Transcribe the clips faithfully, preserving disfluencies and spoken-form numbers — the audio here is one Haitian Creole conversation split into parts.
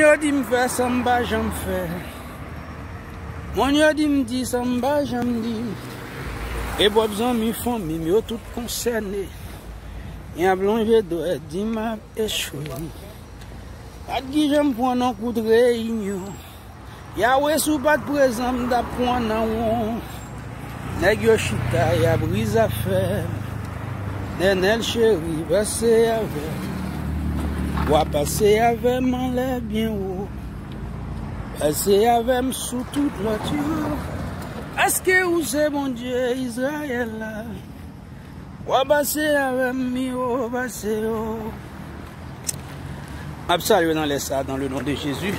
Yo di m fè sa m pa janm fè. Moun yo di m di sa m pa janm di. E pwòp zanmi, fanmi m, yo tout konsène. Y ap lonje dwèt, di m ap echwe. Gad kijan m pran nan kout reyinyon. Yawe, si w pa t prezan, m t ap pran nan won. Nèg yo chita, y ap ri zafè m. Nènèl cheri, pase avè m. W a pase avè m anlè byen wo. Pase avè m sou tout lòt yo. Èske ou se Bondye Izrayèl la? W a pase avè m, mi wo pase yo. M ap salye w nan lè sa a, dans le nom de Jésus.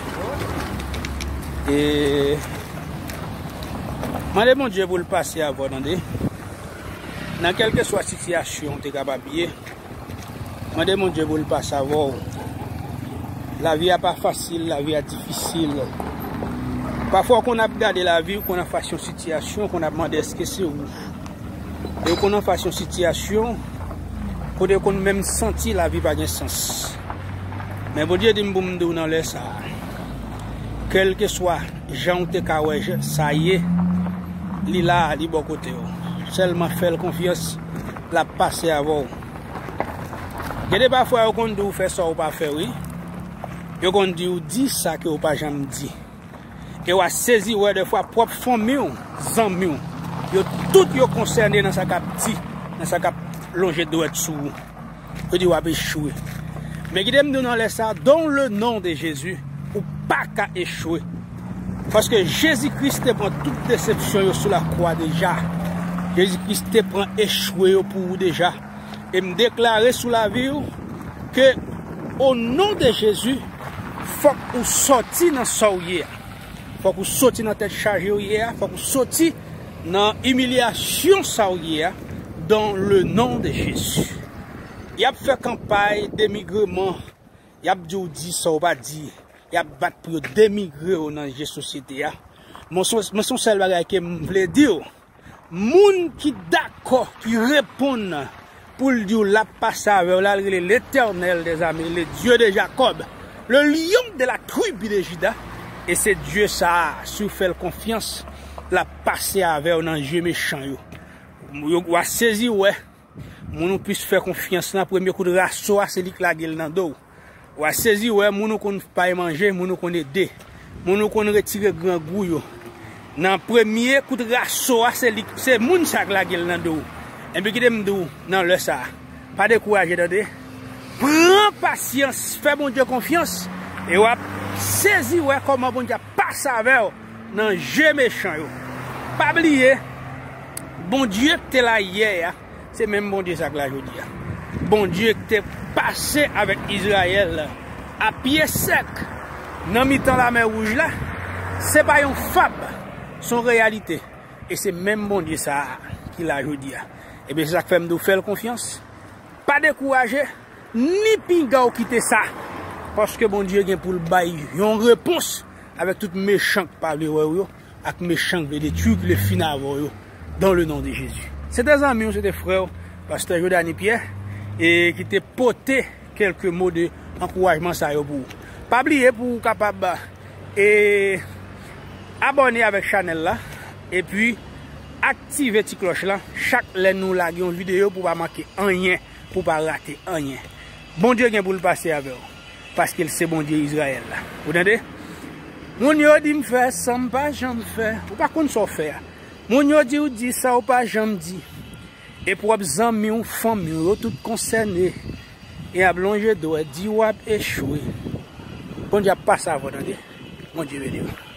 E mande Bondye pou l pase avè w, tande. Nan kèlkeswa sitiyasyon w te kapab ye, mande Bondye pou l pase avè w. Lavi a pa fasil, lavi a difisil. Pafwa, w konn ap gade lavi, w konn ap fas yon sitiyasyon, w konn ap mande èske se ou. E w konn ap fas yon sitiyasyon kote w konn menm santi lavi pa gen sans. Men Bondye di m pou m di w nan lè sa a, kèlkeswa jan w te ka wè je-, sa ye, li la, li bò kote w. Sèlman fè l konfyans, l ap pase avè w. Gen de pafwa yo konn di w fè sa w pa fè, wi. Yo konn di w di sa ke w pa janm di. E w a sezi wè dèfwa pwòp fanmi w, zanmi w, yo tout yo konsène nan sa k ap di, nan sa k ap lonje dwèt sou ou. Yo di w ap echwe. Men kite m di w nan lè sa a, dans le nom de Jésus, ou pa ka echwe. Paske Jezi Kris te pran tout desepsyon yo sou lakwa deja. Jezi Kris te pran echwe yo pou ou deja. E m deklare sou lavi w ke, o non de Jezi, fòk ou sòti nan sa w ye a. Fòk ou sòti nan tèt chaje w ye a. Fòk ou sòti nan imilyasyon sa w ye a, dans le nom de Jésus. Y ap fè kanpay denigreman. Y ap di w di sa w pa di. Y ap bat pou yo denigre w nan je sosyete a. Mwen se, mwen se yon sèl bagay ke m vle di w. Moun ki dakò, ki reponn pou l di w l ap pase avè w la, l rele Letènèl dèzame, le Dieu de Jacob, le lion de la tribu de Juda. E se Dye sa a, si w fè l konfyans, l ap pase avè w nan je mechan yo. Yo, w a sezi wè, moun ou plis fè konfyans lan, premye kout raso a, se li k lage l nan do w. W a sezi wè, moun ou konn bay manje, moun ou konn ede, moun ou konn retire grangou yo. Nan premye kout raso a, se li, se moun sa k lage l nan do w. Enben kite m di w nan lè sa a, pa dekouraje, tande. Pran pasyans, fè Bondye konfyans, e w ap sezi wè kòman Bondye ap pase avè w nan je mechan yo. Pa bliye, Bondye k te la yè a, se menm Bondye sa k la jodi a. Bondye ki te pase avèk Izrayèl a pye sèk nan mitan Lamè Wouj la, se pa yon fab, se yon reyalite. E se menm Bondye sa a ki la jodi a. Ebyen, se sa k fè m di w fè l konfyans. Pa dekouraje, ni pinga w kite sa. Paske Bondye gen pou l bay yon repons avèk tout mechan k pa vle wè w yo, ak mechan k vle detwi, k vle fini avè w yo, dans le nom de Jésus. Se te zanmi w, se te frè w, pastè Jodani Pyè, e ki te pote kèlke mo de ankourajman sa yo pou ou. Pa bliye pou w kapab, e, abòne avèk chanèl la, epi aktive ti klòch la, chak lè nou lage yon videyo pou w pa manke anyen, pou w pa rate anyen. Bondye gen pou l pase avè w, paske l se Bondye Izrayèl la. Ou tande? Moun yo di m fè sa m pa janm fè. Ou pa konn sa w fè a. Moun yo di w di sa w pa janm di. E pwòp zanmi w, fanmi w, yo tout konsène. E ap lonje dwèt, di w ap echwe. Bondye ap pase avè w, tande. Bondye beni w.